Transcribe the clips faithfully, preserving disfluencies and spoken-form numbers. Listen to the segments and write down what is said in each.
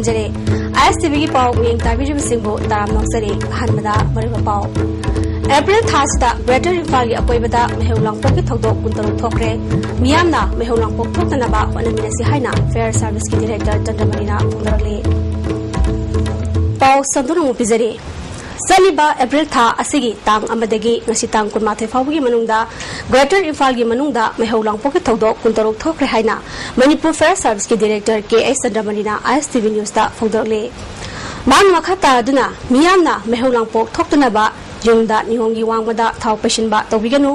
ꯖꯔꯦ꯫ ꯑꯥꯏ ꯑꯦꯁ T ꯚꯤꯒꯤ ꯄꯥꯎ ꯃꯤꯠꯌꯦꯡ ꯇꯥꯕꯤꯔꯤꯕꯁꯤꯡꯕꯨ ꯇꯔꯥꯝꯅ ꯑꯣꯛꯆꯔꯤ꯫ ꯑꯍꯥꯟꯕꯗ ꯃꯔꯨꯑꯣꯏꯕ ꯄꯥꯎ꯫ ꯑꯦꯄ꯭ꯔꯤꯜ ꯊꯥꯁꯤꯗ Greater ꯏꯝꯐꯥꯜꯒꯤ ꯑꯀꯣꯏꯕꯗ ꯃꯩꯍꯧ ꯂꯥꯡꯄꯣꯛꯀꯤ ꯊꯧꯗꯣꯛ ꯀꯨꯟꯇꯔꯨꯛ ꯊꯣꯛꯈ꯭ꯔꯦ꯫ ꯃꯤꯌꯥꯝꯅ ꯃꯩꯍꯧ ꯂꯥꯡꯄꯣꯛ ꯊꯣꯛꯇꯅꯕ ꯍꯣꯠꯅꯃꯤꯟꯅꯁꯤ ꯍꯥꯏꯅ Fire Serviceꯀꯤ Director ꯆꯟꯗ꯭ꯔꯃꯅꯤꯅ ꯐꯣꯡꯗꯣꯔꯛꯂꯤ꯫ ꯄꯥꯎ ꯁꯟꯗꯣꯛꯅ ꯑꯃꯨꯛ ꯄꯤꯖꯔꯤ꯫ ꯆꯠꯂꯤꯕ ꯑꯦꯄ꯭ꯔꯤꯜ ꯊꯥ ꯑꯁꯤꯒꯤ ꯇꯥꯡ ꯑꯃꯗꯒꯤ ꯉꯁꯤ ꯇꯥꯡ ꯀꯨꯟꯃꯥꯊꯣꯏ ꯐꯥꯎꯕꯒꯤ ꯃꯅꯨꯡꯗ Greater ꯏꯝꯐꯥꯜꯒꯤ ꯃꯅꯨꯡꯗ ꯃꯩꯍꯧ ꯂꯥꯡꯄꯣꯛꯀꯤ ꯊꯧꯗꯣꯛ ꯀꯨꯟꯇꯔꯨꯛ ꯊꯣꯛꯈ꯭ꯔꯦ ꯍꯥꯏꯅ ꯃꯅꯤꯄꯨꯔ Fire Serviceꯀꯤ Director ꯀꯦ ꯑꯩꯆ ꯆꯟꯗ꯭ꯔꯃꯅꯤꯅ ꯑꯥꯏ ꯑꯦꯁ ꯇꯤ ꯚꯤ ꯅ꯭ꯌꯨꯁꯇ ꯐꯣꯡꯗꯣꯔꯛꯂꯤ꯫ ꯃꯍꯥꯛꯅ ꯃꯈꯥ ꯇꯥꯗꯨꯅ ꯃꯤꯌꯥꯝꯅ ꯃꯩꯍꯧ ꯂꯥꯡꯄꯣꯛ ꯊꯣꯛꯇꯅꯕ ꯌꯨꯝꯗ ꯅꯤꯌꯣꯝꯒꯤ ꯋꯥꯡꯃꯗ ꯊꯥꯎ ꯄꯩꯁꯤꯟꯕ ꯇꯧꯕꯤꯒꯅꯨ꯫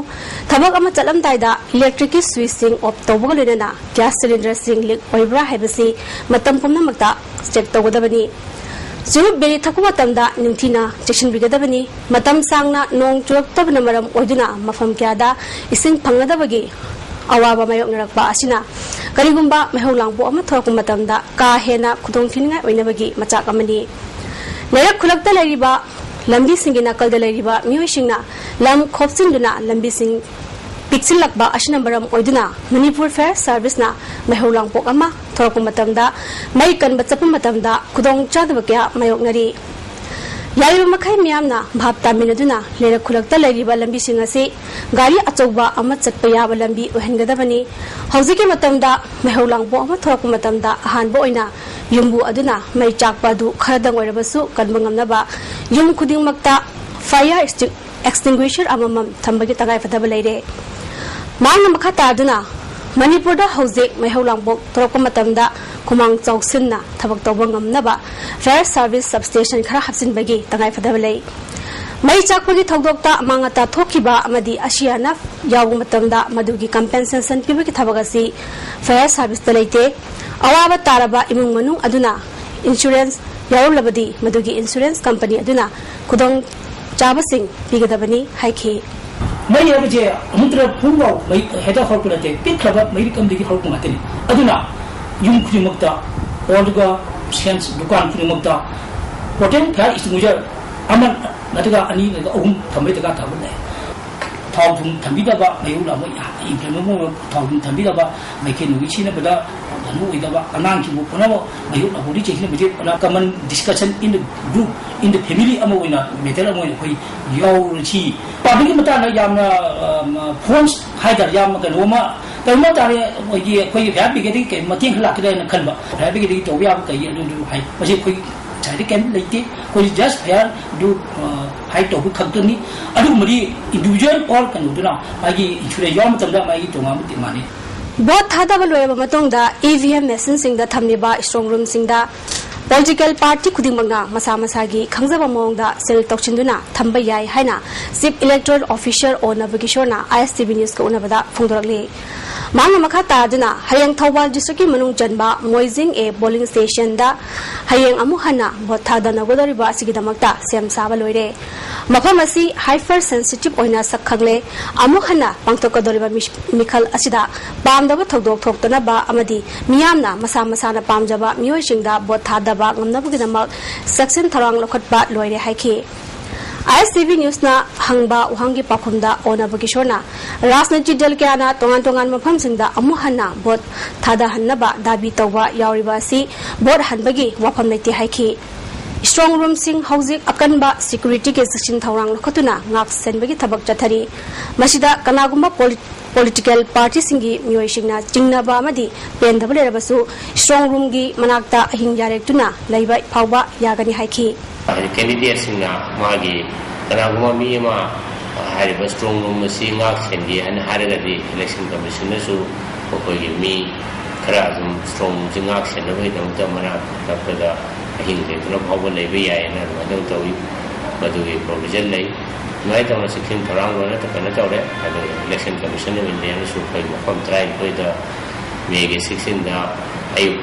ꯊꯕꯛ ꯑꯃ ꯆꯠꯂꯝꯗꯥꯏꯗ electricꯀꯤ switchꯁꯤꯡ off ꯇꯧꯕꯒ ꯂꯣꯏꯅꯅ gas cylinderꯁꯤꯡ leak ꯑꯣꯏꯕ꯭ꯔꯥ ꯍꯥꯏꯕꯁꯤ ꯃꯇꯝ ꯄꯨꯝꯅꯃꯛꯇ check ꯇꯧꯒꯗꯕꯅꯤ꯫ ꯆꯨꯔꯨꯞ ꯕꯤꯔꯤ ꯊꯛꯄ ꯃꯇꯝꯗ ꯅꯤꯡꯊꯤꯅ ꯆꯦꯛꯁꯤꯟꯕꯤꯒꯗꯕꯅꯤ꯫ ꯃꯇꯝ ꯁꯥꯡꯅ ꯅꯣꯡ ꯆꯨꯔꯛꯇꯕꯅ ꯃꯔꯝ ꯑꯣꯏꯗꯨꯅ ꯃꯐꯝ ꯀꯌꯥꯗ ꯏꯁꯤꯡ ꯐꯪꯅꯗꯕꯒꯤ ꯑꯋꯥꯕ ꯃꯥꯌꯣꯛꯅꯔꯛꯄ ꯑꯁꯤꯅ ꯀꯔꯤꯒꯨꯝꯕ ꯃꯩꯍꯧ ꯂꯥꯡꯄꯣꯛ ꯑꯃ ꯊꯣꯛꯂꯛꯄ ꯃꯇꯝꯗ ꯀꯥ ꯍꯦꯟꯅ ꯈꯨꯗꯣꯡꯊꯤꯅꯤꯡꯉꯥꯏ ꯑꯣꯏꯅꯕꯒꯤ ꯃꯆꯥꯛ ꯑꯃꯅꯤ꯫ ꯂꯩꯔꯛ ꯈꯨꯂꯛꯇ ꯂꯩꯔꯤꯕ ꯂꯝꯕꯤꯁꯤꯡꯒꯤ ꯅꯥꯀꯜꯗ ꯂꯩꯔꯤꯕ ꯃꯤꯑꯣꯏꯁꯤꯡꯅ ꯂꯝ ꯈꯣꯞꯆꯤꯟꯗꯨꯅ ꯂꯝꯕꯤꯁꯤꯡ ꯄꯤꯛꯁꯤꯜꯂꯛꯄ ꯑꯁꯤꯅ ꯃꯔꯝ ꯑꯣꯏꯗꯨꯅ ꯃꯅꯤꯄꯨꯔ Fire Serviceꯅ ꯃꯩꯍꯧ ꯂꯥꯡꯄꯣꯛ ꯑꯃ ꯊꯣꯛꯂꯛꯄ ꯃꯇꯝꯗ ꯃꯩ ꯀꯟꯕ ꯆꯠꯄ ꯃꯇꯝꯗ ꯈꯨꯗꯣꯡꯆꯥꯗꯕ ꯀꯌꯥ ꯃꯥꯌꯣꯛꯅꯔꯤ꯫ ꯌꯥꯔꯤꯕ ꯃꯈꯩ ꯃꯤꯌꯥꯝꯅ ꯚꯥꯞ ꯇꯥꯃꯤꯟꯅꯗꯨꯅ ꯂꯩꯔꯛ ꯈꯨꯂꯛꯇ ꯂꯩꯔꯤꯕ ꯂꯝꯕꯤꯁꯤꯡ ꯑꯁꯤ ꯒꯥꯔꯤ ꯑꯆꯧꯕ ꯑꯃ ꯆꯠꯄ ꯌꯥꯕ ꯂꯝꯕꯤ ꯑꯣꯏꯍꯟꯒꯗꯕꯅꯤ꯫ ꯍꯧꯖꯤꯛꯀꯤ ꯃꯇꯝꯗ ꯃꯩꯍꯧ ꯂꯥꯡꯄꯣꯛ ꯑꯃ ꯊꯣꯛꯂꯛꯄ ꯃꯇꯝꯗ ꯑꯍꯥꯟꯕ ꯑꯣꯏꯅ ꯌꯨꯝꯕꯨ ꯑꯗꯨꯅ ꯃꯩ ꯆꯥꯛꯄ ꯑꯗꯨ ꯈꯔꯗꯪ ꯑꯣꯏꯔꯕꯁꯨ ꯀꯟꯕ ꯉꯝꯅꯕ ꯌꯨꯝ ꯈꯨꯗꯤꯡꯃꯛꯇ fire extinguisher ꯑꯃꯃꯝ ꯊꯝꯕꯒꯤ ꯇꯉꯥꯏꯐꯗꯕ ꯂꯩꯔꯦ꯫ ꯃꯍꯥꯛꯅ ꯃꯈꯥ ꯇꯥꯗꯨꯅ ꯃꯅꯤꯄꯨꯔꯗ ꯍꯧꯖꯤꯛ ꯃꯩꯍꯧ ꯂꯥꯡꯄꯣꯛ ꯊꯣꯛꯂꯛꯄ ꯃꯇꯝꯗ ꯈꯨꯃꯥꯡ ꯆꯥꯎꯁꯤꯟꯅ ꯊꯕꯛ ꯇꯧꯕ ꯉꯝꯅꯕ fire service substation ꯈꯔ ꯍꯥꯞꯆꯤꯟꯕꯒꯤ ꯇꯉꯥꯏꯐꯗꯕ ꯂꯩ꯫ ꯃꯩ ꯆꯥꯛꯄꯒꯤ ꯊꯧꯗꯣꯛꯇ ꯑꯃꯥꯡ ꯑꯇꯥ ꯊꯣꯛꯈꯤꯕ ꯑꯃꯗꯤ ꯑꯁꯤ ꯑꯅꯥ ꯌꯥꯎꯕ ꯃꯇꯝꯗ ꯃꯗꯨꯒꯤ compensation ꯄꯤꯕꯒꯤ ꯊꯕꯛ ꯑꯁꯤ fire serviceꯇ ꯂꯩꯇꯦ꯫ ꯑꯋꯥꯕ ꯇꯥꯔꯕ ꯏꯃꯨꯡ ꯃꯅꯨꯡ ꯑꯗꯨꯅ insurance ꯌꯥꯎꯔꯝꯂꯕꯗꯤ ꯃꯗꯨꯒꯤ insurance company ꯑꯗꯨꯅ ꯈꯨꯗꯣꯡ ꯆꯥꯕꯁꯤꯡ ꯄꯤꯒꯗꯕꯅꯤ ꯍꯥꯏꯈꯤ꯫ ꯃꯩ ꯍꯥꯏꯕꯁꯦ ꯑꯃꯨꯛꯇꯗ ꯄꯨꯡ ꯂꯥꯎ ꯃꯩ ꯍꯦꯛꯇ ꯍꯧꯔꯛꯄ ꯅꯠꯇꯦ, ꯄꯤꯛꯈ꯭ꯔꯕ ꯃꯩꯔꯤꯛ ꯑꯃꯗꯒꯤ ꯍꯧꯔꯛꯄ ꯉꯥꯛꯇꯅꯤ꯫ ꯑꯗꯨꯅ ꯌꯨꯝ ꯈꯨꯗꯤꯡꯃꯛꯇ ꯑꯣꯔꯒ ꯁꯦꯟꯁ ꯗꯨꯀꯥꯟ ꯈꯨꯗꯤꯡꯃꯛꯇ portable fire extinguisher ꯑꯃ ꯅꯠꯇ꯭ꯔꯒ ꯑꯅꯤ ꯅꯠꯇ꯭ꯔꯒ ꯑꯍꯨꯝ ꯊꯝꯕꯒꯤ ꯗꯔꯀꯥꯔ ꯇꯥꯕ ꯂꯩ꯫ ꯊꯥꯎ ꯊꯨꯝ ꯊꯝꯕꯤꯗꯕ, ꯃꯩꯍꯧ ꯂꯥꯡꯕ ꯌꯥꯝꯅ ꯏꯟꯈꯠꯂꯛꯄ ꯊꯥꯎ ꯊꯨꯝ ꯊꯝꯕꯤꯗꯕ, ꯃꯩꯈꯦꯠ ꯅꯨꯡꯈꯦꯠ ꯁꯤꯖꯤꯟꯅꯕꯗ ꯑꯗꯨ ꯑꯣꯏꯗꯕ ꯑꯉꯥꯡꯁꯤꯡꯕꯨ ꯄꯨꯝꯅꯃꯛ ꯃꯌꯣꯛ ꯑꯕꯣꯗꯤ ꯆꯦꯛꯁꯤꯟꯅ ꯃꯤꯖꯦ ꯄꯨꯔꯥ common discussion in the group, in the family ꯑꯃ ꯑꯣꯏꯅ matter ꯑꯃ ꯑꯣꯏꯅ ꯑꯩꯈꯣꯏ ꯌꯥꯎꯔꯁꯤ꯫ ꯄꯥꯕꯒꯤ ꯃꯇꯥꯡꯗ ꯌꯥꯝꯅ ꯐꯣꯟꯁ ꯍꯥꯏꯇꯥꯔꯦ, ꯌꯥꯝꯅ ꯀꯩꯅꯣ ꯑꯃ ꯀꯩꯅꯣ ꯇꯥꯔꯦ, ꯑꯩꯈꯣꯏꯒꯤ ꯑꯩꯈꯣꯏꯒꯤ ꯐꯥꯌꯔ ꯕ꯭ꯔꯤꯒꯦꯗꯒꯤ ꯀꯩ ꯃꯇꯦꯡ ꯈꯔ ꯂꯥꯛꯀꯗ꯭ꯔꯥ ꯍꯥꯏꯅ ꯈꯟꯕ꯫ ꯐꯥꯌꯔ ꯕ꯭ꯔꯤꯒꯦꯗꯒꯤ ꯇꯧꯕ ꯌꯥꯕ ꯀꯩ ꯑꯗꯨꯗꯨ ꯍꯥꯏ꯫ ꯃꯁꯤ ꯑꯩꯈꯣꯏ ꯁꯥꯏꯗ ꯀꯩꯝ ꯂꯩꯇꯦ꯫ ꯑꯩꯈꯣꯏ just ꯐꯥꯌꯔꯗꯨ ꯐꯥꯏꯠ ꯇꯧꯕ ꯈꯛꯇꯅꯤ꯫ ꯑꯗꯨꯒꯨꯝꯕꯗꯤ individual or ꯀꯩꯅꯣꯗꯨꯅ ꯃꯥꯒꯤ ꯏꯟꯁꯨꯔꯦꯟꯁ ꯌꯥꯎꯕ ꯃꯇꯝꯗ ꯃꯥꯒꯤ ꯇꯣꯉꯥꯟꯕ ꯗꯤꯃꯥꯟꯅꯤ꯫ ꯚꯣꯠ ꯊꯥꯗꯕ ꯂꯣꯏꯔꯕ ꯃꯇꯨꯡꯗ ꯏ ꯚꯤ ꯑꯦꯝ ꯃꯦꯁꯤꯟꯁꯤꯡꯗ ꯊꯝꯂꯤꯕ ꯏꯁꯇ꯭ꯔꯣꯡ ꯔꯨꯝꯁꯤꯡꯗ ꯄꯣꯂꯤꯇꯤꯀꯦꯜ ꯄꯥꯔꯇꯤ ꯈꯨꯗꯤꯡꯃꯛꯅ ꯃꯁꯥ ꯃꯁꯥꯒꯤ ꯈꯪꯖꯕ ꯃꯑꯣꯡꯗ ꯁꯤꯜ ꯇꯧꯁꯤꯟꯗꯨꯅ ꯊꯝꯕ ꯌꯥꯏ ꯍꯥꯏꯅ ꯆꯤꯐ ꯏꯂꯦꯛꯇꯣꯔꯦꯜ ꯑꯣꯐꯤꯁꯥꯔ ꯑꯣ ꯅꯕꯀꯤꯁꯣꯔꯅ ꯑꯥꯏ ꯑꯦꯁ ꯇꯤ ꯚꯤ ꯅ꯭ꯌꯨꯁꯀ ꯎꯅꯕꯗ ꯐꯣꯡꯗꯣꯔꯛꯂꯤ꯫ ꯃꯍꯥꯛꯅ ꯃꯈꯥ ꯇꯥꯗꯨꯅ ꯍꯌꯦꯡ ꯊꯧꯕꯥꯜ ꯗꯤꯁꯇ꯭ꯔꯤꯛꯀꯤ ꯃꯅꯨꯡ ꯆꯟꯕ ꯃꯣꯏꯖꯤꯡ ꯑꯦ ꯄꯣꯂꯤꯡ ꯁ꯭ꯇꯦꯁꯟꯗ ꯍꯌꯦꯡ ꯑꯃꯨꯛ ꯍꯟꯅ ꯚꯣꯠ ꯊꯥꯗꯅꯒꯗꯧꯔꯤꯕ ꯑꯁꯤꯒꯤꯗꯃꯛꯇ ꯁꯦꯝ ꯁꯥꯕ ꯂꯣꯏꯔꯦ꯫ ꯃꯐꯝ ꯑꯁꯤ ꯍꯥꯏꯄꯔ ꯁꯦꯟꯁꯤꯇꯤꯚ ꯑꯣꯏꯅ ꯁꯛꯈꯪꯂꯦ꯫ ꯑꯃꯨꯛ ꯍꯟꯅ ꯄꯥꯡꯊꯣꯛꯀꯗꯧꯔꯤꯕ ꯃꯤꯁ-, ꯃꯤꯈꯜ ꯑꯁꯤꯗ ꯄꯥꯝꯗꯕ ꯊꯧꯗꯣꯛ ꯊꯣꯛꯇꯅꯕ ꯑꯃꯗꯤ ꯃꯤꯌꯥꯝꯅ ꯃꯁꯥ ꯃꯁꯥꯅ ꯄꯥꯝꯖꯕ ꯃꯤꯑꯣꯏꯁꯤꯡꯗ ꯚꯣꯠ ꯊꯥꯗꯕ ꯉꯝꯅꯕꯒꯤꯗꯃꯛ ꯆꯦꯛꯁꯤꯟ ꯊꯧꯔꯥꯡ ꯂꯧꯈꯠꯄ ꯂꯣꯏꯔꯦ ꯍꯥꯏꯈꯤ꯫ ꯑꯥꯏ ꯑꯦꯁ ꯇꯤ ꯚꯤ ꯅ꯭ꯌꯨꯁꯅ ꯍꯪꯕ ꯋꯥꯍꯪꯒꯤ ꯄꯥꯎꯈꯨꯝꯗ ꯑꯣ ꯅꯕꯀꯤꯁꯣꯔꯅ ꯔꯥꯖꯅꯤꯇꯤ ꯗꯜ ꯀꯌꯥꯅ ꯇꯣꯉꯥꯟ ꯇꯣꯉꯥꯟꯕ ꯃꯐꯝꯁꯤꯡꯗ ꯑꯃꯨꯛ ꯍꯟꯅ ꯚꯣꯠ ꯊꯥꯗꯍꯟꯅꯕ ꯗꯥꯕꯤ ꯇꯧꯕ ꯌꯥꯎꯔꯤꯕ ꯑꯁꯤ ꯚꯣꯠ ꯍꯟꯕꯒꯤ ꯋꯥꯐꯝ ꯂꯩꯇꯦ ꯍꯥꯏꯈꯤ꯫ ꯏꯁꯇ꯭ꯔꯣꯡ ꯔꯨꯝꯁꯤꯡ ꯍꯧꯖꯤꯛ ꯑꯀꯟꯕ ꯁꯦꯀ꯭ꯌꯨꯔꯤꯇꯤꯒꯤ ꯆꯦꯛꯁꯤꯟ ꯊꯧꯔꯥꯡ ꯂꯧꯈꯠꯇꯨꯅ ꯉꯥꯛ ꯁꯦꯟꯕꯒꯤ ꯊꯕꯛ ꯆꯠꯊꯔꯤ꯫ ꯃꯁꯤꯗ ꯀꯅꯥꯒꯨꯝꯕ ꯄꯣꯂꯤ-, ꯄꯣꯂꯤꯇꯤꯀꯦꯜ ꯄꯥꯔꯇꯤꯁꯤꯡꯒꯤ ꯃꯤꯑꯣꯏꯁꯤꯡꯅ ꯆꯤꯡꯅꯕ ꯑꯃꯗꯤ ꯄꯦꯟꯗꯕ ꯂꯩꯔꯕꯁꯨ ꯏꯁꯇ꯭ꯔꯣꯡ ꯔꯨꯝꯒꯤ ꯃꯅꯥꯛꯇ ꯑꯍꯤꯡ ꯌꯥꯔꯦꯛꯇꯨꯅ ꯂꯩꯕ ꯐꯥꯎꯕ ꯌꯥꯒꯅꯤ ꯍꯥꯏꯈꯤ꯫ ꯍꯥꯏꯗꯤ ꯀꯦꯟꯗꯤꯗꯦꯠꯁꯤꯡꯅ ꯃꯥꯒꯤ ꯀꯅꯥꯒꯨꯝꯕ ꯃꯤ ꯑꯃ ꯍꯥꯏꯔꯤꯕ ꯏꯁꯇ꯭ꯔꯣꯡ ꯔꯨꯝ ꯑꯁꯤ ꯉꯥꯛ ꯁꯦꯟꯒꯦ ꯍꯥꯏꯅ ꯍꯥꯏꯔꯒꯗꯤ ꯏꯂꯦꯛꯁꯟ ꯀꯃꯤꯁꯟꯅꯁꯨ ꯃꯈꯣꯏꯒꯤ ꯃꯤ ꯈꯔ ꯑꯗꯨꯝ ꯏꯁꯇ꯭ꯔꯣꯡ ꯔꯨꯝꯁꯤ ꯉꯥꯛ ꯁꯦꯟꯅꯕꯒꯤꯗꯃꯛꯇ ꯃꯅꯥꯛ ꯅꯛꯄꯗ ꯑꯍꯤꯡ ꯂꯦꯛꯇꯨꯅ ꯐꯥꯎꯕ ꯂꯩꯕ ꯌꯥꯏꯌꯦꯅ ꯑꯗꯨꯃꯥꯏꯅ ꯇꯧꯏ꯫ ꯃꯗꯨꯒꯤ ꯄ꯭ꯔꯣꯕꯤꯖꯟ ꯂꯩ꯫ ꯑꯗꯨꯃꯥꯏꯅ ꯇꯧꯅ ꯆꯦꯛꯁꯤꯟ ꯊꯧꯔꯥꯡ ꯂꯣꯏꯅ ꯀꯩꯅꯣ ꯇꯧꯔꯦ꯫ ꯑꯗꯨꯒ ꯏꯂꯦꯛꯁꯟ ꯀꯃꯤꯁꯟ ꯑꯣꯐ ꯏꯟꯗꯤꯌꯥꯅꯁꯨ ꯑꯩꯈꯣꯏ ꯃꯐꯝ ꯇꯔꯥꯅꯤꯊꯣꯏꯗ ꯃꯦꯒꯤ ꯁꯤꯛꯁꯇꯤꯟꯗ ꯑꯌꯨꯛ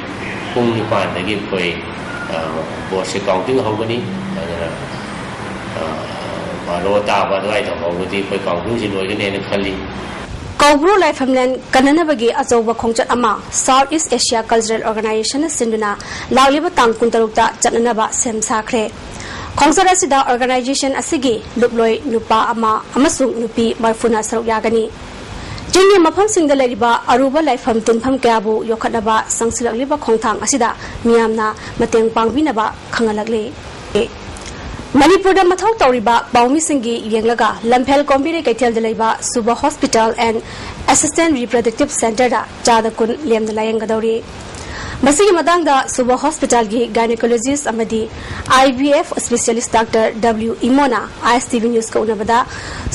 ꯄꯨꯡ ꯅꯤꯄꯥꯟꯗꯒꯤ ꯑꯩꯈꯣꯏ, ꯑ, ꯚꯣꯠꯁꯦ ꯀꯥꯎꯟꯇꯤꯡ ꯍꯧꯒꯅꯤ꯫ ꯑꯗꯨꯅ, ꯑ, ꯕꯥꯔꯣ ꯇꯥꯕ ꯑꯗꯨꯋꯥꯏꯗ ꯐꯥꯎꯕꯗꯤ ꯑꯩꯈꯣꯏ ꯀꯥꯎꯟꯇꯤꯡꯁꯤ ꯂꯣꯏꯒꯅꯤ ꯍꯥꯏꯅ ꯈꯜꯂꯤ꯫ ꯀꯧꯕ꯭ꯔꯨ ꯂꯥꯏꯐꯝꯂꯦꯟ ꯀꯟꯅꯅꯕꯒꯤ ꯑꯆꯧꯕ ꯈꯣꯡꯆꯠ ꯑꯃ ꯁꯥꯎꯠ ꯏꯁ ꯑꯦꯁꯤꯌꯥ ꯀꯜꯆꯔꯦꯜ ꯑꯣꯔꯒꯅꯥꯏꯖꯦꯁꯟꯅ ꯁꯤꯟꯗꯨꯅ ꯂꯥꯛꯂꯤꯕ ꯇꯥꯡ ꯀꯨꯟꯇꯔꯨꯛꯇ ꯆꯠꯅꯅꯕ ꯁꯦꯝ ꯁꯥꯈ꯭ꯔꯦ꯫ ꯈꯣꯡꯆꯠ ꯑꯁꯤꯗ ꯑꯣꯔꯒꯅꯥꯏꯖꯦꯁꯟ ꯑꯁꯤꯒꯤ ꯂꯨꯞꯂꯣꯏ ꯅꯨꯄꯥ ꯑꯃ ꯑꯃꯁꯨꯡ ꯅꯨꯄꯤ ꯃꯔꯐꯨꯅ ꯁꯔꯨꯛ ꯌꯥꯒꯅꯤ꯫ ꯆꯤꯡꯒꯤ ꯃꯐꯝꯁꯤꯡꯗ ꯂꯩꯔꯤꯕ ꯑꯔꯨꯕ ꯂꯥꯏꯐꯝ ꯇꯤꯟꯐꯝ ꯀꯌꯥꯕꯨ ꯌꯣꯛꯈꯠꯅꯕ ꯆꯪꯁꯤꯜꯂꯛꯂꯤꯕ ꯈꯣꯡꯊꯥꯡ ꯑꯁꯤꯗ ꯃꯤꯌꯥꯝꯅ ꯃꯇꯦꯡ ꯄꯥꯡꯕꯤꯅꯕ ꯈꯪꯍꯜꯂꯛꯂꯤ꯫ ꯃꯅꯤꯄꯨꯔꯗ ꯃꯊꯧ ꯇꯧꯔꯤꯕ ꯄꯥꯎꯃꯤꯁꯤꯡꯒꯤ ꯌꯦꯡꯂꯒ ꯂꯝꯐꯦꯜ ꯀꯣꯝꯕꯤꯔꯩ ꯀꯩꯊꯦꯜꯗ ꯂꯩꯕ ꯁꯨꯕ ꯍꯣꯁꯄꯤꯇꯥꯜ and Assistant Reproductive Centreꯗ ꯆꯥꯗ ꯀꯨꯟ ꯂꯦꯝꯅ ꯂꯥꯌꯦꯡꯒꯗꯧꯔꯤ꯫ ꯃꯁꯤꯒꯤ ꯃꯇꯥꯡꯗ ꯁꯨꯕ ꯍꯣꯁꯄꯤꯇꯥꯜꯒꯤ ꯒꯥꯏꯅꯤꯀꯣꯂꯣꯖꯤꯁ ꯑꯃꯗꯤ IVF specialist Doctor W ꯏꯃꯣꯅ ISTV Newsꯀ ꯎꯅꯕꯗ,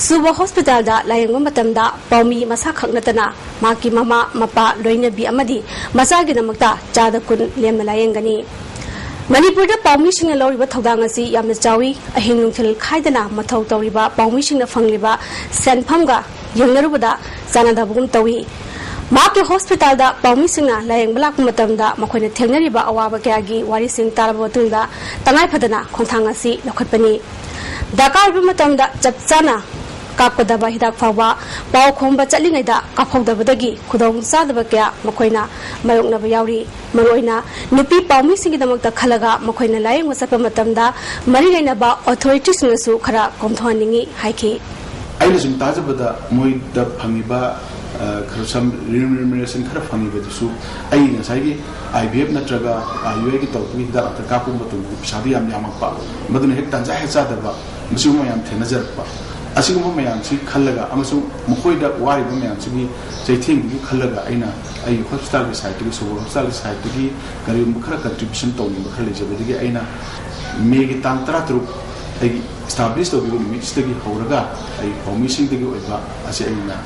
ꯁꯨꯕ ꯍꯣꯁꯄꯤꯇꯥꯜꯗ ꯂꯥꯌꯦꯡꯕ ꯃꯇꯝꯗ ꯄꯥꯎꯃꯤ ꯃꯁꯥꯈꯛ ꯅꯠꯇꯅ ꯃꯍꯥꯛꯀꯤ ꯃꯃꯥ, ꯃꯄꯥ, ꯂꯣꯏꯅꯕꯤ ꯑꯃꯗꯤ ꯃꯆꯥꯒꯤꯗꯃꯛꯇ ꯆꯥꯗ ꯀꯨꯟ ꯂꯦꯝꯅ ꯂꯥꯌꯦꯡꯒꯅꯤ꯫ ꯃꯅꯤꯄꯨꯔꯗ ꯄꯥꯎꯃꯤꯁꯤꯡꯅ ꯂꯧꯔꯤꯕ ꯊꯧꯗꯥꯡ ꯑꯁꯤ ꯌꯥꯝꯅ ꯆꯥꯎꯏ꯫ ꯑꯍꯤꯡ ꯅꯨꯡꯊꯤꯜ ꯈꯥꯏꯗꯅ ꯃꯊꯧ ꯇꯧꯔꯤꯕ ꯄꯥꯎꯃꯤꯁꯤꯡꯅ ꯐꯪꯂꯤꯕ ꯁꯦꯟꯐꯝꯒ ꯌꯦꯡꯅꯔꯨꯕꯗ ꯆꯥꯟꯅꯗꯕꯒꯨꯝ ꯇꯧꯏ꯫ ꯃꯍꯥꯛꯀꯤ ꯍꯣꯁꯄꯤꯇꯥꯜꯗ ꯄꯥꯎꯃꯤꯁꯤꯡꯅ ꯂꯥꯌꯦꯡꯕ ꯂꯥꯛꯄ ꯃꯇꯝꯗ ꯃꯈꯣꯏꯅ ꯊꯦꯡꯅꯔꯤꯕ ꯑꯋꯥꯕ ꯀꯌꯥꯒꯤ ꯋꯥꯔꯤꯁꯤꯡ ꯇꯥꯔꯕ ꯃꯇꯨꯡꯗ ꯇꯉꯥꯏ ꯐꯗꯅ ꯈꯣꯡꯊꯥꯡ ꯑꯁꯤ ꯂꯧꯈꯠꯄꯅꯤ꯫ ꯗꯔꯀꯥꯔ ꯑꯣꯏꯕ ꯃꯇꯝꯗ ꯆꯞ ꯆꯥꯅ ꯀꯥꯞꯀꯗꯕ ꯍꯤꯗꯥꯛ ꯐꯥꯎꯕ ꯄꯥꯎ ꯈꯣꯝꯕ ꯆꯠꯂꯤꯉꯩꯗ ꯀꯥꯞꯍꯧꯗꯕꯗꯒꯤ ꯈꯨꯗꯣꯡ ꯆꯥꯗꯕ ꯀꯌꯥ ꯃꯈꯣꯏꯅ ꯃꯥꯌꯣꯛꯅꯕ ꯌꯥꯎꯔꯤ꯫ ꯃꯔꯨꯑꯣꯏꯅ ꯅꯨꯄꯤ ꯄꯥꯎꯃꯤꯁꯤꯡꯒꯤꯗꯃꯛꯇ ꯈꯜꯂꯒ ꯃꯈꯣꯏꯅ ꯂꯥꯌꯦꯡꯕ ꯆꯠꯄ ꯃꯇꯝꯗ ꯃꯔꯤ ꯂꯩꯅꯕ ꯑꯣꯊꯣꯔꯤꯇꯤꯁꯤꯡꯅꯁꯨ ꯈꯔ ꯀꯣꯝꯊꯣꯛꯍꯟꯅꯤꯡꯏ ꯍꯥꯏꯈꯤ꯫ ꯑꯩꯅ ꯁꯨꯝ ꯇꯥꯖꯕꯗ ꯃꯣꯏꯗ ꯐꯪꯉꯤꯕ, ꯑ, ꯈꯔ ꯁꯝ remuneration ꯈꯔ ꯐꯪꯉꯤꯕꯗꯨꯁꯨ ꯑꯩ ꯉꯁꯥꯏꯒꯤ IVF ꯅꯠꯇ꯭ꯔꯒ IUIꯒꯤ ꯇꯧꯕꯒꯤ ꯍꯤꯗꯥꯛ ꯂꯥꯡꯊꯛ ꯀꯥꯞꯄ ꯃꯇꯝꯗꯗꯤ ꯄꯩꯁꯥꯗꯨ ꯌꯥꯝ ꯌꯥꯝꯃꯛꯄ, ꯃꯗꯨꯅ ꯍꯦꯛ ꯇꯥꯟꯖꯥ ꯍꯦꯛ ꯆꯥꯗꯕ, ꯃꯁꯤꯒꯨꯝꯕ ꯃꯌꯥꯝ ꯊꯦꯡꯅꯖꯔꯛꯄ꯫ ꯑꯁꯤꯒꯨꯝꯕ ꯃꯌꯥꯝꯁꯤ ꯈꯜꯂꯒ ꯑꯃꯁꯨꯡ ꯃꯈꯣꯏꯗ ꯋꯥꯔꯤꯕ ꯃꯌꯥꯝꯁꯤꯒꯤ ꯆꯩꯊꯦꯡꯗꯨꯒꯤ ꯈꯜꯂꯒ ꯑꯩꯅ ꯑꯩꯒꯤ ꯍꯣꯁꯄꯤꯇꯥꯜꯒꯤ ꯁꯥꯏꯠꯇꯒꯤ, ꯁꯣꯕꯣꯔ ꯍꯣꯁꯄꯤꯇꯥꯜꯒꯤ ꯁꯥꯏꯠꯇꯒꯤ ꯀꯔꯤꯒꯨꯝꯕ ꯈꯔ contribution ꯇꯧꯅꯤꯡꯕ ꯈꯔ ꯂꯩꯖꯕꯗꯒꯤ ꯑꯩꯅ ꯃꯦꯒꯤ ꯇꯥꯡ ꯇꯔꯥꯇꯔꯨꯛ ꯑꯩꯒꯤ establish ꯇꯧꯈꯤꯕ ꯅꯨꯃꯤꯠꯁꯤꯗꯒꯤ ꯍꯧꯔꯒ ꯑꯩ ꯄꯥꯎꯃꯤꯁꯤꯡꯗꯒꯤ ꯑꯣꯏꯕ ꯑꯁꯤ ꯑꯩꯅ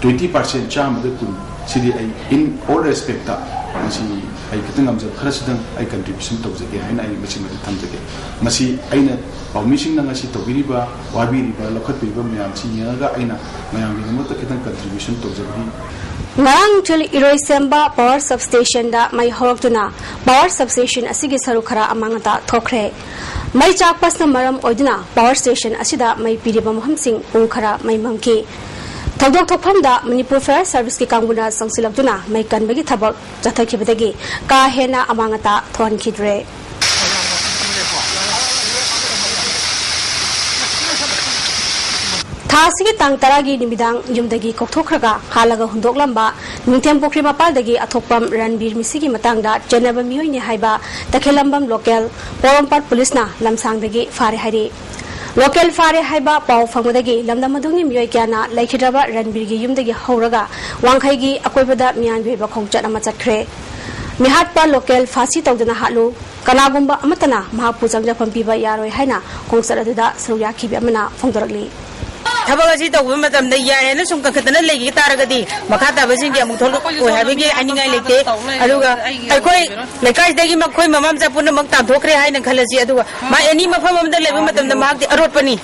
twenty percent, ꯆꯥꯝꯃꯗ ꯀꯨꯟ ꯁꯤꯗꯤ ꯑꯩ in all respectꯇ ꯃꯁꯤ ꯑꯩ ꯈꯤꯇꯪ ꯉꯝꯖꯕ ꯈꯔꯁꯤꯗꯪ ꯑꯩ contribution ꯇꯧꯖꯒꯦ ꯍꯥꯏꯅ ꯑꯩ ꯃꯁꯤꯃꯗꯤ ꯊꯝꯖꯒꯦ꯫ ꯃꯁꯤ ꯑꯩꯅ ꯄꯥꯎꯃꯤꯁꯤꯡꯅ ꯉꯁꯤ ꯇꯧꯕꯤꯔꯤꯕ, ꯋꯥꯕꯤꯔꯤꯕ, ꯂꯧꯈꯠꯄꯤꯔꯤꯕ ꯃꯌꯥꯝꯁꯤ ꯌꯦꯡꯉꯒ ꯑꯩꯅ ꯃꯌꯥꯝꯒꯤꯗꯃꯛꯇ ꯈꯤꯇꯪ contribution ꯇꯧꯖꯕꯅꯤ꯫ ꯉꯔꯥꯡ ꯅꯨꯡꯊꯤꯜ ꯏꯔꯣꯏꯁꯦꯝꯕ power substationꯗ ꯃꯩ ꯍꯧꯔꯛꯇꯨꯅ power substation ꯑꯁꯤꯒꯤ ꯁꯔꯨꯛ ꯈꯔ ꯑꯃꯥꯡ ꯑꯇꯥ ꯊꯣꯛꯈ꯭ꯔꯦ꯫ ꯃꯩ ꯆꯥꯛꯄꯁꯤꯅ ꯃꯔꯝ ꯑꯣꯏꯗꯨꯅ power station ꯑꯁꯤꯗ ꯃꯩ ꯄꯤꯔꯤꯕ ꯃꯐꯝꯁꯤꯡ ꯄꯨꯡ ꯈꯔ ꯃꯩ ꯃꯝꯈꯤ꯫ ꯊꯧꯗꯣꯛ ꯊꯣꯛꯐꯝꯗ ꯃꯅꯤꯄꯨꯔ Fire Serviceꯀꯤ ꯀꯥꯡꯕꯨꯅ ꯆꯪꯁꯤꯜꯂꯛꯇꯨꯅ ꯃꯩ ꯀꯟꯕꯒꯤ ꯊꯕꯛ ꯆꯠꯊꯈꯤꯕꯗꯒꯤ ꯀꯥ ꯍꯦꯟꯅ ꯑꯃꯥꯡ ꯑꯇꯥ ꯊꯣꯛꯍꯟꯈꯤꯗ꯭ꯔꯦ꯫ ꯊꯥ ꯊꯥꯁꯤꯒꯤ ꯇꯥꯡ ꯇꯔꯥꯒꯤ ꯅꯨꯃꯤꯗꯥꯡ ꯌꯨꯝꯗꯒꯤ ꯀꯣꯛꯊꯣꯛꯈ꯭ꯔꯒ ꯍꯥꯠꯂꯒ ꯍꯨꯟꯗꯣꯛꯂꯝꯕ ꯅꯤꯡꯊꯦꯝ ꯄꯨꯈ꯭ꯔꯤ ꯃꯄꯥꯜꯗꯒꯤ ꯑꯊꯣꯛꯄꯝ ꯔꯟꯕꯤꯔ ꯃꯤꯁꯤꯒꯤ ꯃꯇꯥꯡꯗ ꯆꯦꯟꯅꯕ ꯃꯤꯑꯣꯏꯅꯤ ꯍꯥꯏꯕ ꯇꯈꯦꯂꯝꯕꯝ ꯂꯣꯀꯦꯜ ꯄꯣꯔꯣꯝꯄꯥꯠ ꯄꯨꯂꯤꯁꯅ ꯂꯝꯁꯥꯡꯗꯒꯤ ꯐꯥꯔꯦ ꯍꯥꯏꯔꯤ꯫ ꯂꯣꯀꯦꯜ ꯐꯥꯔꯦ ꯍꯥꯏꯕ ꯄꯥꯎ ꯐꯪꯕꯗꯒꯤ ꯂꯝꯗꯝ ꯑꯗꯨꯒꯤ ꯃꯤꯑꯣꯏ ꯀꯌꯥꯅ ꯂꯩꯈꯤꯗ꯭ꯔꯕ ꯔꯟꯕꯤꯔꯒꯤ ꯌꯨꯝꯗꯒꯤ ꯍꯧꯔꯒ ꯋꯥꯡꯈꯩꯒꯤ ꯑꯀꯣꯏꯕꯗ ꯃꯤꯌꯥꯝꯒꯤ ꯑꯣꯏꯕ ꯈꯣꯡꯆꯠ ꯑꯃ ꯆꯠꯈ꯭ꯔꯦ꯫ ꯃꯤꯍꯥꯠꯄ ꯂꯣꯀꯦꯜ ꯐꯥꯁꯤ ꯇꯧꯗꯅ ꯍꯥꯠꯂꯨ, ꯀꯅꯥꯒꯨꯝꯕ ꯑꯃꯠꯇꯅ ꯃꯍꯥꯛꯄꯨ ꯆꯪꯖꯐꯝ ꯄꯤꯕ ꯌꯥꯔꯣꯏ ꯍꯥꯏꯅ ꯈꯣꯡꯆꯠ ꯑꯗꯨꯗ ꯁꯔꯨꯛ ꯌꯥꯈꯤꯕ ꯑꯃꯅ ꯐꯣꯡꯗꯣꯔꯛꯂꯤ꯫ ꯊꯕꯛ ꯑꯁꯤ ꯇꯧꯕ ꯃꯇꯝꯗ ꯌꯥꯏ ꯍꯥꯏꯅ ꯁꯨꯝ ꯀꯟꯈꯠꯇꯅ ꯂꯩꯈꯤ ꯇꯥꯔꯒꯗꯤ ꯃꯈꯥ ꯇꯥꯕꯁꯤꯡꯗꯤ ꯑꯃꯨꯛ ꯊꯣꯛꯂꯛꯑꯣꯏ ꯍꯥꯏꯕꯒꯤ ꯍꯥꯏꯅꯤꯡꯉꯥꯏ ꯂꯩꯇꯦ꯫ ꯑꯗꯨꯒ ꯑꯩꯈꯣꯏ ꯂꯩꯀꯥꯏꯁꯤꯗꯒꯤ ꯃꯈꯣꯏ ꯃꯃꯥ ꯃꯆꯥ ꯄꯨꯝꯅꯃꯛ ꯇꯥꯟꯊꯣꯛꯈ꯭ꯔꯦ ꯍꯥꯏꯅ ꯈꯜꯂꯁꯤ꯫ ꯑꯗꯨꯒ ꯃꯥ ꯑꯦꯅꯤ ꯃꯐꯝ ꯑꯃꯗ ꯂꯩꯕ ꯃꯇꯝꯗ ꯃꯍꯥꯛꯇꯤ ꯑꯔꯣꯠꯄꯅꯤ꯫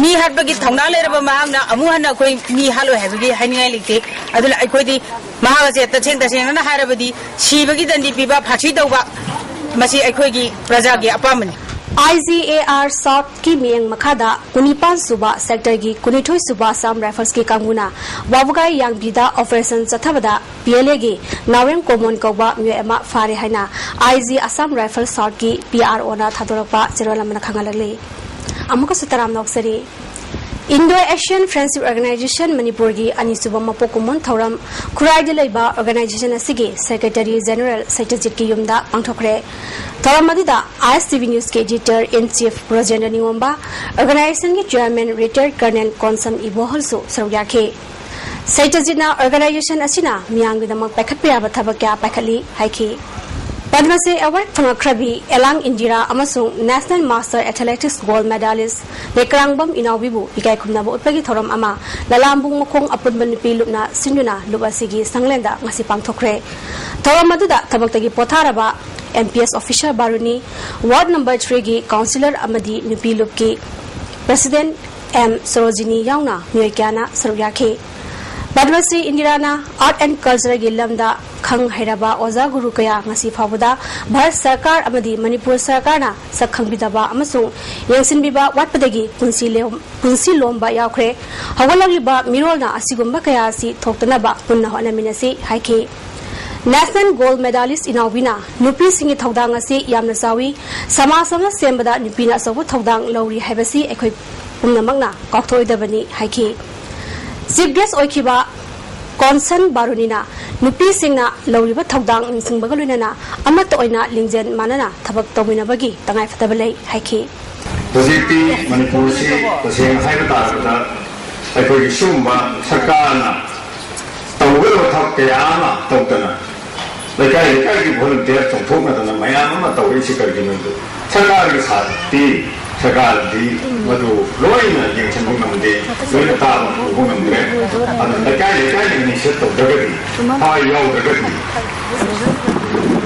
ꯃꯤ ꯍꯥꯠꯄꯒꯤ ꯊꯧꯅꯥ ꯂꯩꯔꯕ ꯃꯍꯥꯛꯅ ꯑꯃꯨꯛ ꯍꯟꯅ ꯑꯩꯈꯣꯏ ꯃꯤ ꯍꯥꯠꯂꯣꯏ ꯍꯥꯏꯕꯒꯤ ꯍꯥꯏꯅꯤꯡꯉꯥꯏ ꯂꯩꯇꯦ꯫ ꯑꯗꯨꯅ ꯑꯩꯈꯣꯏꯗꯤ ꯃꯍꯥꯛ ꯑꯁꯦ ꯇꯁꯦꯡ ꯇꯁꯦꯡꯅ ꯍꯥꯏꯔꯕꯗꯤ ꯁꯤꯕꯒꯤ ꯗꯟꯗꯤ ꯄꯤꯕ, ꯐꯥꯁꯤ ꯇꯧꯕ, ꯃꯁꯤ ꯑꯩꯈꯣꯏꯒꯤ ꯄ꯭ꯔꯖꯥꯒꯤ ꯑꯄꯥꯝꯕꯅꯤ꯫ ꯑꯥꯏ ꯖꯤ ꯑꯦ ꯑꯥꯔ ꯁꯥꯎꯠꯀꯤ ꯃꯤꯠꯌꯦꯡ ꯃꯈꯥꯗ ꯀꯨꯟꯅꯤꯄꯥꯟ ꯁꯨꯕ ꯁꯦꯛꯇꯔꯒꯤ ꯀꯨꯟꯅꯤꯊꯣꯏ ꯁꯨꯕ ꯑꯁꯥꯝ ꯔꯥꯏꯐꯜꯁꯀꯤ ꯀꯥꯡꯕꯨꯅ ꯋꯥꯕꯒꯥꯏ ꯌꯥꯡꯕꯤꯗ ꯑꯣꯄꯔꯦꯁꯟ ꯆꯠꯊꯕꯗ ꯄꯤ ꯑꯦꯜ ꯑꯦꯒꯤ ꯅꯥꯎꯔꯦꯝ ꯀꯣꯃꯣꯟ ꯀꯧꯕ ꯃꯤꯑꯣꯏ ꯑꯃ ꯐꯥꯔꯦ ꯍꯥꯏꯅ ꯑꯥꯏ ꯖꯤ ꯑꯁꯥꯝ ꯔꯥꯏꯐꯜꯁ ꯁꯥꯎꯠꯀꯤ ꯄꯤ ꯑꯥꯔ ꯑꯣꯅ ꯊꯥꯗꯣꯔꯛꯄ ꯆꯦꯔꯣꯜ ꯑꯃꯅ ꯈꯪꯍꯜꯂꯛꯂꯤ꯫ ꯑꯃꯨꯛꯀꯁꯨ ꯇꯔꯥꯝꯅ ꯑꯣꯛꯆꯔꯤ꯫ ꯏꯟꯗꯣ ꯑꯦꯁꯤꯌꯥꯟ ꯐ꯭ꯔꯦꯟꯁꯤꯞ ꯑꯣꯔꯒꯅꯥꯏꯖꯦꯁꯟ ꯃꯅꯤꯄꯨꯔꯒꯤ ꯑꯅꯤꯁꯨꯕ ꯃꯄꯣꯛ ꯀꯨꯝꯑꯣꯟ ꯊꯧꯔꯝ ꯈꯨꯔꯥꯏꯗ ꯂꯩꯕ ꯑꯣꯔꯒꯅꯥꯏꯖꯦꯁꯟ ꯑꯁꯤꯒꯤ ꯁꯦꯀ꯭ꯔꯦꯇꯔꯤ ꯖꯦꯅꯔꯦꯜ ꯁꯩꯇꯖꯤꯠꯀꯤ ꯌꯨꯝꯗ ꯄꯥꯡꯊꯣꯛꯈ꯭ꯔꯦ꯫ ꯊꯧꯔꯝ ꯑꯗꯨꯗ ꯑꯥꯏ ꯑꯦꯁ ꯇꯤ ꯚꯤ ꯅ꯭ꯌꯨꯁꯀꯤ ꯏꯗꯤꯇꯔ ꯏꯟ ꯆꯤꯐ ꯕ꯭ꯔꯣꯖꯦꯟꯗ꯭ꯔ ꯅꯤꯉꯣꯝꯕ, ꯑꯣꯔꯒꯅꯥꯏꯖꯦꯁꯟꯒꯤ ꯆꯤꯌꯔꯃꯦꯟ ꯔꯤꯇꯥꯌꯔꯗ ꯀꯔꯅꯦꯜ ꯀꯣꯟꯁꯝ ꯏꯕꯣꯍꯜꯁꯨ ꯁꯔꯨꯛ ꯌꯥꯈꯤ꯫ ꯁꯩꯇꯖꯤꯠꯅ ꯑꯣꯔꯒꯅꯥꯏꯖꯦꯁꯟ ꯑꯁꯤꯅ ꯃꯤꯌꯥꯝꯒꯤꯗꯃꯛ ꯄꯥꯏꯈꯠꯄ ꯌꯥꯕ ꯊꯕꯛ ꯀꯌꯥ ꯄꯥꯏꯈꯠꯂꯤ ꯍꯥꯏꯈꯤ꯫ ꯄꯗꯃꯁ꯭ꯔꯤ ꯑꯦꯋꯥꯔꯗ ꯐꯪꯂꯛꯈ꯭ꯔꯕꯤ ꯑꯦꯂꯥꯡ ꯏꯟꯗꯤꯔꯥ ꯑꯃꯁꯨꯡ ꯅꯦꯁꯅꯦꯜ ꯃꯥꯁꯇꯔ ꯑꯦꯊꯂꯦꯇꯤꯛꯁ ꯒꯣꯜꯗ ꯃꯦꯗꯥꯂꯤꯁ꯭ꯠ ꯂꯦꯀ꯭ꯔꯥꯡꯕꯝ ꯏꯅꯥꯎꯕꯤꯕꯨ ꯏꯀꯥꯏ ꯈꯨꯝꯅꯕ ꯎꯠꯄꯒꯤ ꯊꯧꯔꯝ ꯑꯃ ꯂꯂꯥꯝꯕꯨꯡ ꯃꯈꯣꯡ ꯑꯄꯨꯟꯕ ꯅꯨꯄꯤ ꯂꯨꯞꯅ ꯁꯤꯟꯗꯨꯅ ꯂꯨꯞ ꯑꯁꯤꯒꯤ ꯁꯪꯂꯦꯟꯗ ꯉꯁꯤ ꯄꯥꯡꯊꯣꯛꯈ꯭ꯔꯦ꯫ ꯊꯧꯔꯝ ꯑꯗꯨꯗ ꯊꯕꯛꯇꯒꯤ ꯄꯣꯊꯥꯔꯕ ꯑꯦꯝ ꯄꯤ ꯑꯦꯁ ꯑꯣꯐꯤꯁꯔ ꯕꯥꯔꯨꯅꯤ, ꯋꯥꯔꯗ ꯅꯝꯕꯔ ꯊ꯭ꯔꯤꯒꯤ ꯀꯥꯎꯟꯁꯤꯂꯔ ꯑꯃꯗꯤ ꯅꯨꯄꯤ ꯂꯨꯞꯀꯤ ꯄ꯭ꯔꯦꯁꯤꯗꯦꯟꯠ ꯑꯦꯝ ꯁꯣꯔꯣꯖꯤꯅꯤ ꯌꯥꯎꯅ ꯃꯤꯑꯣꯏ ꯀꯌꯥꯅ ꯁꯔꯨꯛ ꯌꯥꯈꯤ꯫ ꯄꯗꯃꯁ꯭ꯔꯤ ꯏꯟꯗꯤꯔꯥꯅ ꯑꯥꯔꯠ ꯑꯦꯟ ꯀꯜꯆꯔꯒꯤ ꯂꯝꯗ ꯈꯪ ꯍꯩꯔꯕ ꯑꯣꯖꯥ ꯒꯨꯔꯨ ꯀꯌꯥ ꯉꯁꯤ ꯐꯥꯎꯕꯗ ꯚꯥꯔꯠ ꯁꯔꯀꯥꯔ ꯑꯃꯗꯤ ꯃꯅꯤꯄꯨꯔ ꯁꯔꯀꯥꯔꯅ ꯁꯛ ꯈꯪꯕꯤꯗꯕ ꯑꯃꯁꯨꯡ ꯌꯦꯡꯁꯤꯟꯕꯤꯕ ꯋꯥꯠꯄꯗꯒꯤ ꯄꯨꯟꯁꯤ ꯂꯦꯝ-, ꯄꯨꯟꯁꯤ ꯂꯣꯝꯕ ꯌꯥꯎꯈ꯭ꯔꯦ꯫ ꯍꯧꯒꯠꯂꯛꯂꯤꯕ ꯃꯤꯔꯣꯜꯅ ꯑꯁꯤꯒꯨꯝꯕ ꯀꯌꯥ ꯑꯁꯤ ꯊꯣꯛꯇꯅꯕ ꯄꯨꯟꯅ ꯍꯣꯠꯅꯃꯤꯟꯅꯁꯤ ꯍꯥꯏꯈꯤ꯫ ꯅꯦꯁꯅꯦꯜ ꯒꯣꯜꯗ ꯃꯦꯗꯥꯂꯤꯁ꯭ꯠ ꯏꯅꯥꯎꯕꯤꯅ ꯅꯨꯄꯤꯁꯤꯡꯒꯤ ꯊꯧꯗꯥꯡ ꯑꯁꯤ ꯌꯥꯝꯅ ꯆꯥꯎꯏ, ꯁꯃꯥꯖ ꯑꯃ ꯁꯦꯝꯕꯗ ꯅꯨꯄꯤꯅ ꯑꯆꯧꯕ ꯊꯧꯗꯥꯡ ꯂꯧꯔꯤ ꯍꯥꯏꯕꯁꯤ ꯑꯩꯈꯣꯏ ꯄꯨꯝꯅꯃꯛꯅ ꯀꯥꯎꯊꯣꯛꯑꯣꯏꯗꯕꯅꯤ ꯍꯥꯏꯈꯤ꯫ ꯆꯤꯐ ꯒꯦꯁ ꯑꯣꯏꯈꯤꯕ ꯀꯣꯟꯁꯟ ꯕꯥꯔꯨꯅꯤꯅ ꯅꯨꯄꯤꯁꯤꯡꯅ ꯂꯧꯔꯤꯕ ꯊꯧꯗꯥꯡ ꯅꯤꯡꯁꯤꯡꯕꯒ ꯂꯣꯏꯅꯅ ꯑꯃꯠꯇ ꯑꯣꯏꯅ ꯂꯤꯡꯖꯦꯜ ꯃꯥꯟꯅꯅ ꯊꯕꯛ ꯇꯧꯃꯤꯟꯅꯕꯒꯤ ꯇꯉꯥꯏꯐꯗꯕ ꯂꯩ ꯍꯥꯏꯈꯤ꯫ ꯍꯧꯖꯤꯛꯇꯤ ꯃꯅꯤꯄꯨꯔꯁꯤ ꯇꯁꯦꯡꯅ ꯍꯥꯏꯕ ꯇꯥꯔꯕꯗ ꯑꯩꯈꯣꯏꯒꯤ ꯁꯤꯒꯨꯝꯕ ꯁꯔꯀꯥꯔꯅ ꯇꯧꯒꯗꯕ ꯊꯕꯛ ꯀꯌꯥ ꯑꯃ ꯇꯧꯗꯅ ꯂꯩꯀꯥꯏ ꯂꯩꯀꯥꯏꯒꯤ ꯚꯣꯂꯨꯟꯇꯤꯌꯔ ꯆꯣꯡꯊꯣꯛꯅꯗꯅ ꯃꯌꯥꯝ ꯑꯃ ꯇꯧꯔꯛꯏꯁꯤ ꯀꯔꯤꯒꯤꯅꯣ? ꯁꯔꯀꯥꯔꯒꯤ ꯁꯥꯠꯇꯤ ꯁꯔꯀꯥꯔꯗꯤ ꯃꯗꯨ ꯂꯣꯏꯅ ꯌꯦꯡꯁꯤꯟꯕ ꯉꯝꯗꯦ, ꯂꯣꯏꯅ ꯇꯥꯕ ꯎꯕ ꯉꯝꯗ꯭ꯔꯦ꯫ ꯑꯗꯨꯅ ꯂꯩꯀꯥꯏ ꯂꯩꯀꯥꯏꯅ ꯏꯅꯤꯁꯤꯌꯦꯠ ꯇꯧꯗ꯭ꯔꯒꯗꯤ, ꯊꯋꯥꯏ ꯌꯥꯎꯗ꯭ꯔꯒꯗꯤ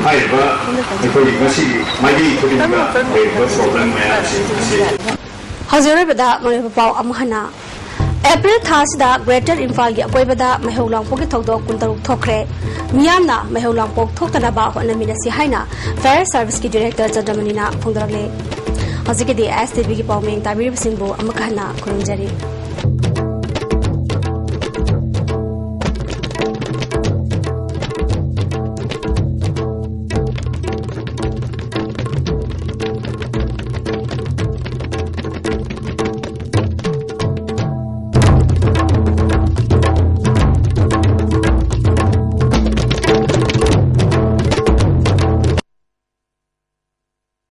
ꯍꯥꯏꯔꯤꯕ ꯑꯩꯈꯣꯏꯒꯤ ꯉꯁꯤꯒꯤ ꯃꯥꯏꯀꯩ ꯈꯨꯗꯤꯡꯗ ꯂꯩꯔꯤꯕ ꯄ꯭ꯔꯣꯕ꯭ꯂꯦꯝ ꯃꯌꯥꯝꯁꯤꯡ ꯑꯁꯤ ꯍꯧꯖꯤꯛ ꯑꯔꯣꯏꯕꯗ ꯃꯔꯨꯑꯣꯏꯕ ꯄꯥꯎ ꯑꯃ ꯍꯟꯅ꯫ ꯑꯦꯄ꯭ꯔꯤꯜ ꯊꯥ ꯑꯁꯤꯗ ꯒ꯭ꯔꯦꯇꯔ ꯏꯝꯐꯥꯜꯒꯤ ꯑꯀꯣꯏꯕꯗ ꯃꯩꯍꯧ ꯂꯥꯡꯄꯣꯛꯀꯤ ꯊꯧꯗꯣꯛ ꯀꯨꯟꯇꯔꯨꯛ ꯊꯣꯛꯈ꯭ꯔꯦ꯫ ꯃꯤꯌꯥꯝꯅ ꯃꯩꯍꯧ ꯂꯥꯡꯄꯣꯛ ꯊꯣꯛꯇꯅꯕ ꯍꯣꯠꯅꯃꯤꯟꯅꯁꯤ ꯍꯥꯏꯅ ꯐꯥꯌꯔ ꯁꯥꯔꯚꯤꯁꯀꯤ ꯗꯤꯔꯦꯛꯇꯔ ꯆꯟꯗ꯭ꯔꯃꯅꯤꯅ ꯐꯣꯡꯗꯣꯔꯛꯂꯦ꯫ ꯍꯧꯖꯤꯛꯀꯤꯗꯤ ꯑꯦꯁ ꯇꯤꯚꯤꯒꯤ ꯄꯥꯎꯃꯤ ꯇꯥꯕꯤꯔꯤꯕꯁꯤꯡꯕꯨ ꯑꯃꯨꯛꯀ ꯍꯟꯅ ꯈꯨꯔꯨꯝꯖꯔꯤ꯫